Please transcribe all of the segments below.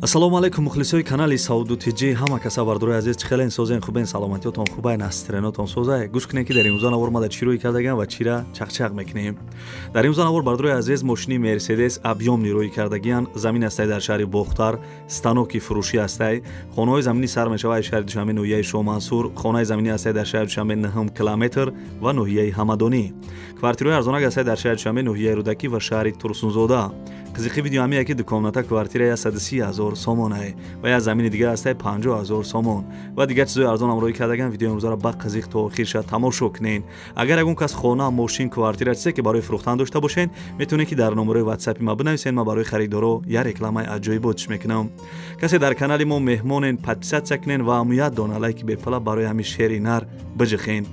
Ассалому алайкум мухлисои канали Сауду ТЖ, ҳама каса бардорои азиз, чӣ хелен созен, хубен, саломатиётон хубайн, астренотон созай. Гӯш кунем, ки дар имрӯза навор ма дар чӣ рӯй кардагиам ва чира чақчақ мекунем. Дар имрӯза навор, бардорои азиз, мошини Мерседес объёмни рӯй кардагиан, замин ҳастай дар шаҳри Бохтар, станоки фурӯшӣ ҳастай. Хонаҳои заминӣ сар мешавад аз шаҳри Душанбе, ноҳияи Шоҳмансур, хонаи заминӣ ҳастай дар шаҳри Душанбе 9 километр ва ноҳияи Ҳамадонӣ. Квартираҳои арзонак ҳастай дар шаҳри Душанбе, ноҳияи Рӯдакӣ ва шаҳри Турсунзода. Қизиқи видео ҳамие, ки дукомната квартира 130 ҳазор сомонае ва як замини дигар ҳастай 50 ҳазор сомон ва дигар чизои арзон ҳам рӯй кардаган. Видеои имрӯзаро ба қизиқ то охирша тамошо кунед. Агар ягон кас хона, мошин, квартира, чизе ки барои фурӯхтан дошта бошед, метавонед, ки дар номерои ватсапи ма бинависед. Ман барои харидоро як рекламаи аҷоибот чиш мекунам. Касе дар канали мо меҳмонен, подписаться кунед ва амуят дона лайки бепала барои ҳамин шери нар биҷихен.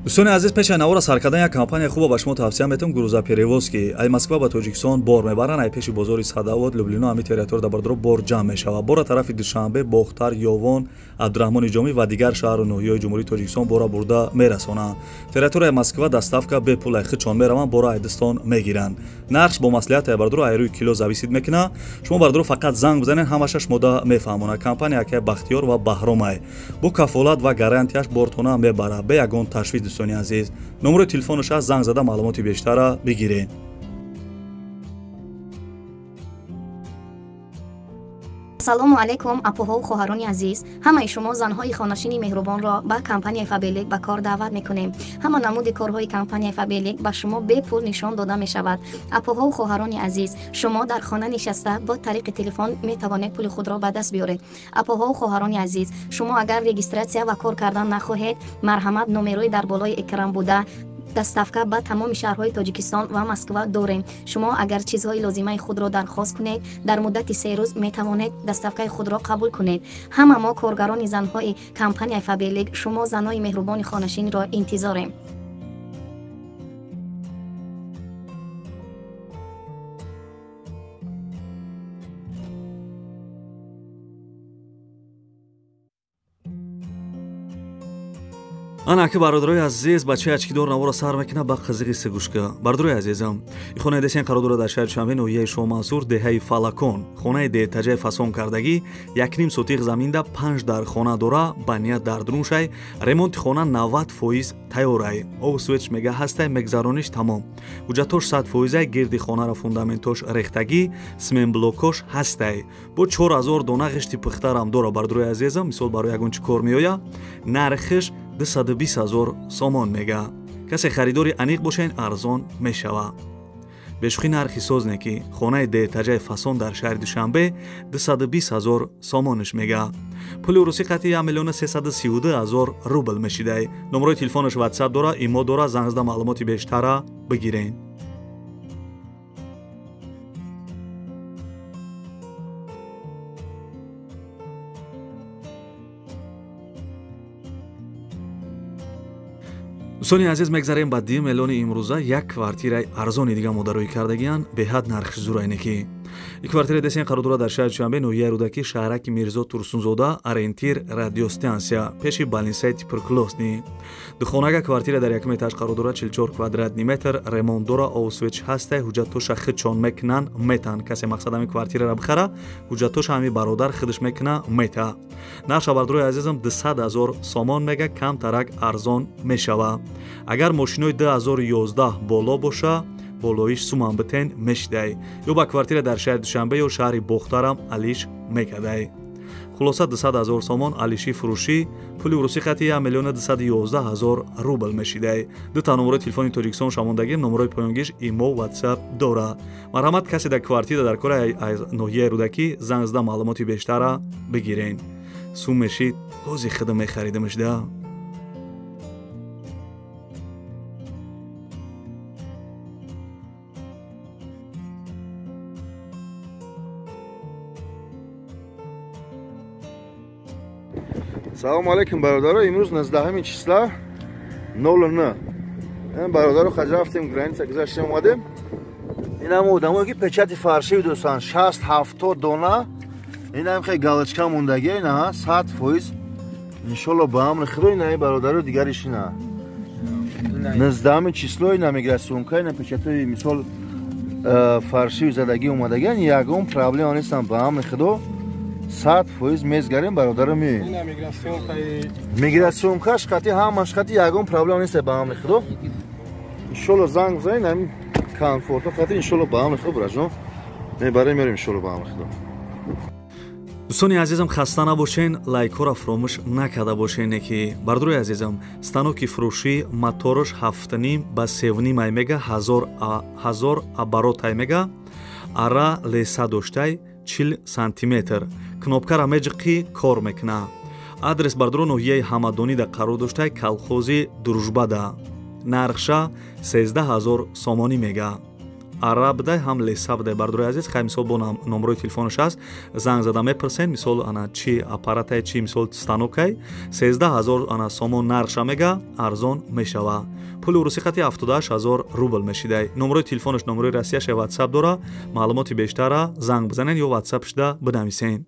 Дӯстони азиз, пеш аз навора сар кардан як компания хуба ба шумо тавсия метавам, грузоперевозки. Ай Москва ба Тоҷикистон бор мебаранд, ай пеши бозори Садовод, Люблино, ҳами территория дар бардоро бор ҷамъ мешавад. Бора тарафи Душанбе, Бохтар, Ёвон, Абдураҳмони Ҷомӣ ва дигар шаҳру ноҳияҳои Ҷумҳурии Тоҷикистон бора бурда мерасонанд. Территорияи Москва доставка бепул, ай худшон мераванд, бора айдистон мегиранд. Нархш бо маслиҳат ай бардоро ай рӯи кило зависит мекунад. Шумо бардоро фақат занг бизанед, ҳамаша шумода мефаҳмонад. Компания акай Бахтиёр ва Баҳромай. Бо кафолат ва гарантияш бортона мебарад, бе ягон ташвиш. Дӯстони азиз, номерои телефонаш аст, занг зада маълумоти бештарра бигиред. Ассалому алайкум, апоҳову хоҳарони азиз. Ҳамаи шумо занҳои хонашини меҳрубонро ба компанияи Фаберлик ба кор даъват мекунем. Ҳама намуди корҳои компанияи Фаберлик ба шумо бепул нишон дода мешавад. Апоҳову хоҳарони азиз, шумо дар хона нишаста бо тариқи телефон метавонед пули худро ба даст биёред. Апоҳову хоҳарони азиз, шумо агар регистрация ва кор кардан нахоҳед, марҳамат, номерои дар болои экран буда. Доставка ба тамоми шаҳрҳои Тоҷикистон ва Москва дорем. Шумо агар чизҳои лозимаи худро дархост кунед, дар муддати 3 рӯз метавонед доставкаи худро қабул кунед. Ҳама мо коргарони занҳои компанияи Фаберлик шумо занои меҳрубони хонашинро интизорем. Ана аки, бародарои азиз, бачаи ачкидор навора сар мекунад ба қизиқи сигушка. Бародарои азизам, и хонаи десен қарор дорад дар шаҳри Душанбе, ноҳияи Шоҳмансур, деҳаи Фалакон. Хонаи деҳтаҷаи фасон кардагӣ, 1,5 сотиқ заминда, панҷ дар хона дора, ба ният дар дуруншай, ремонти хона 90% тайёрай. Об свеч мега ҳастай, мегзарониш тамом. Ҳуҷҷатош 100%, гирди хонаро фундаментош рехтагӣ, сменблокош ҳастай. Бо 4000 дона ғишти пухтарам дора, бародарои азизам, мисол барои ягон чӣ кор меоя, нархиш 220 ҳазор сомон мега. Касе харидори аниқ бошен, арзон мешава. Бешӯхӣ, нархи соз не, ки хонаи деҳтаҷаи фасон дар шаҳри Душанбе 220 ҳазор сомониш мега. Пули урусӣ қатъи 1 миллиона 332 ҳазор рубл мешидай. Номерои телефонаш ватсап дора, имо дора, занг зада маълумоти бештарра бигирен. Дӯстони азиз, мегзарем ба дуюм эълони имрӯза. Як квартираи арзони дига модароӣ кардагиянд, беҳад нархи зурайне ки. И квартираи десен қарор дорад дар шаҳри Душанбе, ноҳияи Рӯдакӣ, шаҳраки Мирзо Турсунзода, ориентир радиостанция, пеши больницаи туберкулёзный. Духонага квартира дар якум этаж қарор дорад, 44 квадратный метр, ремонт дора, об свеч ҳастай, ҳуҷҷатоша худшон мекунанд, метан. Касе мақсад ҳамин квартираро бихара, ҳуҷҷатоша ҳамин бародар худаш мекуна, мета. Нархша, бародарои азизам, 200 ҳазор сомон мега, камтарак арзон мешава. Агар мошинои 2011 боло боша, болоиш суман битен мешидай. Ё ба квартира дар шаҳри Душанбе ё шаҳри Бохтарам алиш мекардай. Хулоса, 200 ҳазор сомон алиши фурӯшӣ, пули урусӣ қатъи 1 миллиона 211 ҳазор рубл мешидай. Дута номерои телефони Тоҷикистон шамондагим, номерои поёнгиш имо, ватсап дора. Марҳамат, касе дар квартира дар кори аз ноҳияи Рӯдакӣ, занг зада маълумоти бештарра бигирен. Сум мешид, ҳози худам мехаридамш да. Салому алейкум, бародаро. Имрӯз 19 числа 09. Бародаро, хаҷ рафтем, граница гузаштем, омадем. Ин ҳам одамое ки печати фаршиви дӯстан, 60-70 дона. Ин ҳам хеле галочка мондагӣ, ина 100% Иншолло ба амри Худо ина бародаро дигариш ина. 19 число ина миграционка ина печатои мисол фарши задагӣ омадагиан, ягон проблема нестам ба амри Худо 100% мезгарем бародаро меоем. Миграционкаш қати ҳамаш қати ягон проблема нест ба амри Худо. Иншолло занг бизанед ҳамин комфорто қати иншолло ба амри Худо бираҷон мебарем мерем иншолло ба амри Худо. Дӯстони азизам, хаста набошен, лайкҳоро фуромӯш накарда бошен, ки бардорои азизам, станоки фурӯшӣ мотораш 7.5 ба 3.5 ай мега, 1000 оборот ай мега, ара леса доштай 40 сантиметр, кнопкара меҷиқӣ кор мекуна. Адрес бардоро ноҳияи Ҳамадонида қарор доштай, колхози Дружбада. Нархша 13 000 сомонӣ мега. Ара бидай ҳам леса бидай бардорои азиз. Хай мисол бо номерои телефонаш аст, занг зада мепурсен, мисол ана чи аппаратай, чи мисол станокай. 13 000 ана сомон нархша мега, арзон мешава. Пули урусӣ қати 78 000 рубл мешидай. Номерои телефонаш номерои Россияша, ватсап дора. Маълумоти бештара занг бизанен ё ватсап шуда бинависен.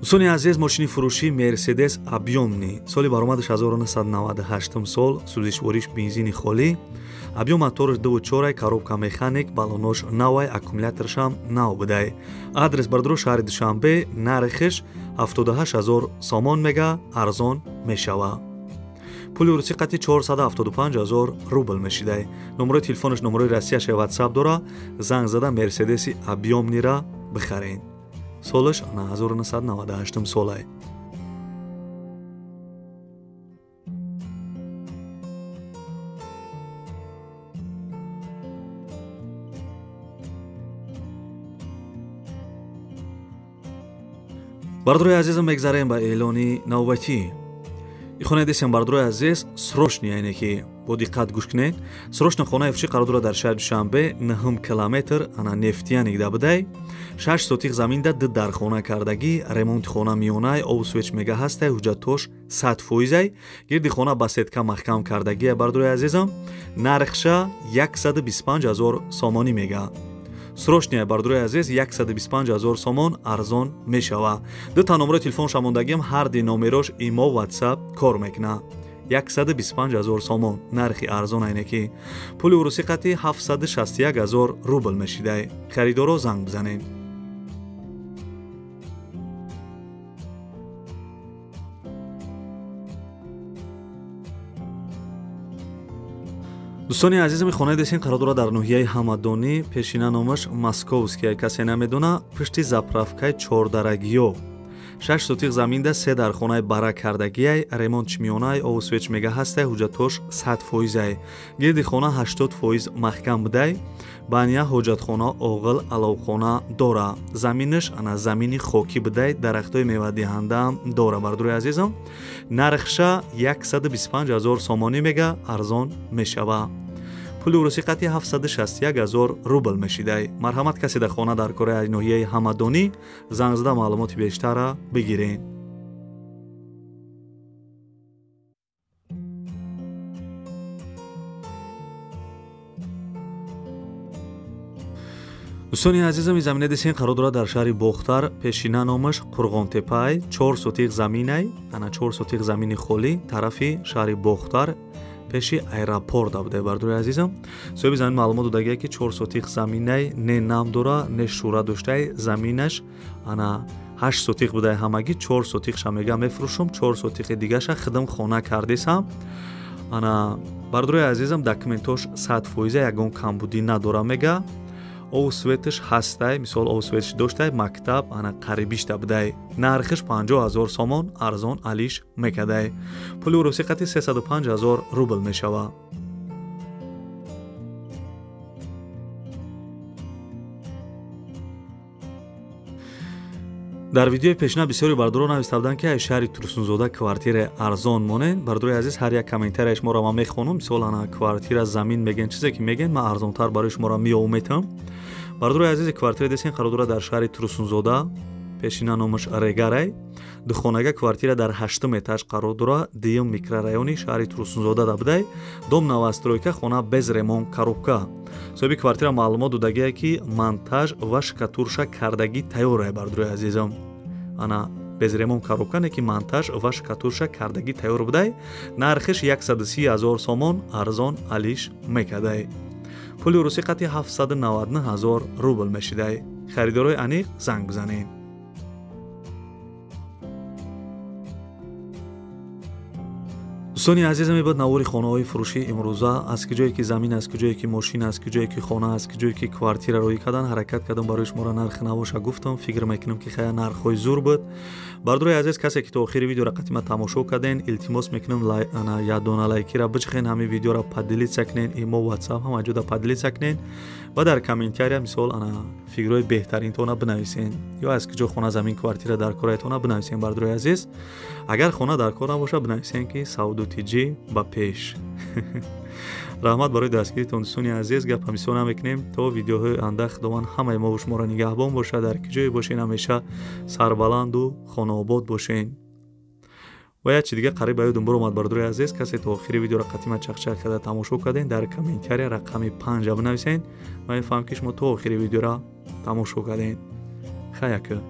Дӯстони азиз, мошини фурӯшӣ Мерседес объёмный, соли баромадаш 1998 сол, сӯзишвориш бензини холӣ, объём мотораш 2.4, коробка механик, балонош навай, аккумуляторшам нав будай. Адрес бардоро шаҳри Душанбе, нархиш 78 000 сомон мега, арзон мешава. Пули урусӣ қати 475 000 рубл мешидай. Номерои телефонаш номерои Россияша, ватсап дора. Занг зада Мерседеси объёмныйра бихарен. Солаш 1998 солай. Бардорои азизам, мегзарем ба эълони навбатӣ. Ихонаи десем, бардорои азиз, срочный, яъне ки бо диққат гӯш кунед. Срочно хонаи фурӯшӣ қарор дорад дар шаҳри Душанбе, 9 километр ана Нефтяникда будай. 6 сотих заминда ду дархона кардагӣ, ремонти хона миёнай, обу свет мега ҳастай, ҳуҷҷатҳош 100%. Гирди хона ба сетка маҳкам кардагия, бардорои азизам. Нархша 125 000 сомонӣ мега. Срочный, бардорои азиз, 125 000 сомон, арзон мешава. Дута номерои телефонша мондагиам, ҳар ди номерош имо, ватсап кор мекуна. 125 000 сомон нархи арзон, айне ки пули урусӣ қати 761 000 рубл мешидай. Харидоро занг бизанед. Дӯстони азизам, хонаи десин қарор дорад дар ноҳияи Ҳамадонӣ, пешина номаш Московский, касе намедона, пушти заправкаи Чордарагиё. 6 сотих заминда се дархонаи бара кардагиай, ремонт миёнай, обу свет мега ҳастай, ҳуҷҷатҳош 100%. Гирди хона 80% маҳкам будай, баня, ҳоҷатхона, оғил, аловхона дора. Заминаш ана замини хокӣ будай, дарахтҳои мевадиҳандаам дора, бардорои азизам. Нархша 125 000 сомонӣ мега, арзон мешава. Пули урусӣ қати 761 000 рубл мешидай. Марҳамат, касе дар хона дар кораи ноҳияи Ҳамадонӣ, занг зада маълумоти бештарра бигирен. Дӯстони азизам, ин замина десен қарор дорад дар шаҳри Бохтар, пешина номаш Қурғонтепай, 4 сотих заминай, ана 4 сотих замини холӣ тарафи шаҳри Бохтар, пеши аэропорт будай, бардорои азизам. Соҳиби замин маълумот додагия, ки 4 сотих заминай, не нам дора, не шӯра доштай. Заминаш ана 8 сотих будай ҳамагӣ, 4 сотихша мега мефурӯшум, 4 сотихи дигаша хидм хона кардесам. Ана бардорои азизам, документош 100%, ягон камбудӣ надора мега. Обу светаш ҳастай, мисол обу светаш доштай, мактаб ана қарибишта будай. Нархиш 50 000 сомон, арзон алиш мекадай. Пули урусӣ қати 305 000 рубл мешава. Дар видеои пешина бисёри бардорон нависта буданд, ки ай шаҳри Турсунзода квартираи арзон монед. Бардорои азиз, ҳар як комментарияи шуморо ман мехонам. Мисол ана квартира, замин мегӯен, чизе ки мегӯен, ман арзонтар барои шуморо меомедам. Бардорои азиз, квартира десен қарор дорад дар шаҳри Турсунзода. Пешина номаш Регарай. Духонага квартира дар 8 этаж қарор дора, дуюм микрорайони шаҳри Турсунзода да будай. Дом новостройка, хона без ремонт, коробка. Соҳиби квартира маълумот додагие ки монтаж ва штукатурша кардагӣ тайёрай, бардорои азизам. Ана без ремонт коробка не ки монтаж ва штукатурша кардагӣ тайёр будай. Нархиш 130 000 сомон, арзон алиш мекадай. Пули русӣ қати 799 000 рубл мешидай. Харидорои аниқ занг бизанед. Дӯстони азиз, мебод навори хонаҳои фурӯшӣ имрӯза. Аз куҷое ки замин, аз куҷое ки мошин, аз куҷое ки хона, аз куҷое ки квартира роӣ кардан, ҳаракат кардам барои шуморо нархи навоша гуфтам. Фикр мекунам ки хая нархҳои зур буд. Бардорои азиз, касе ки то охири видеоро қатима тамошо карден, илтимос мекунам ядона лайкира бичиқен, ҳамин видеоро поделиться кунен, имо, ватсап ҳама ҷода поделиться кунен ва дар комментария мисол ана фикрҳои беҳтаринтона бинависен ё аз куҷо хона, замин, квартира дар кораятона бинависен. Бардорои азиз, агар хона дар кор набошад, бинависен ки савду тиҷӣ ба пеш. Раҳмат барои дастгиритон, дӯстони азиз. Гап ҳамисо намекунем то видеоҳои оянда. Худованд ҳамаи мо шуморо нигаҳбон бошад. Дар куҷое бошен, ҳамеша сарбаланду хонаобод бошен. Ва як чи дига қариб ба ёдум буромад, бардорои азиз, касе то охири видеоро қатима чақчақ карда тамошо карден, дар комментария рақами 5 бинависен. Ман мефаҳмам ки шумо то охири видеоро тамошо карден. Хаяка.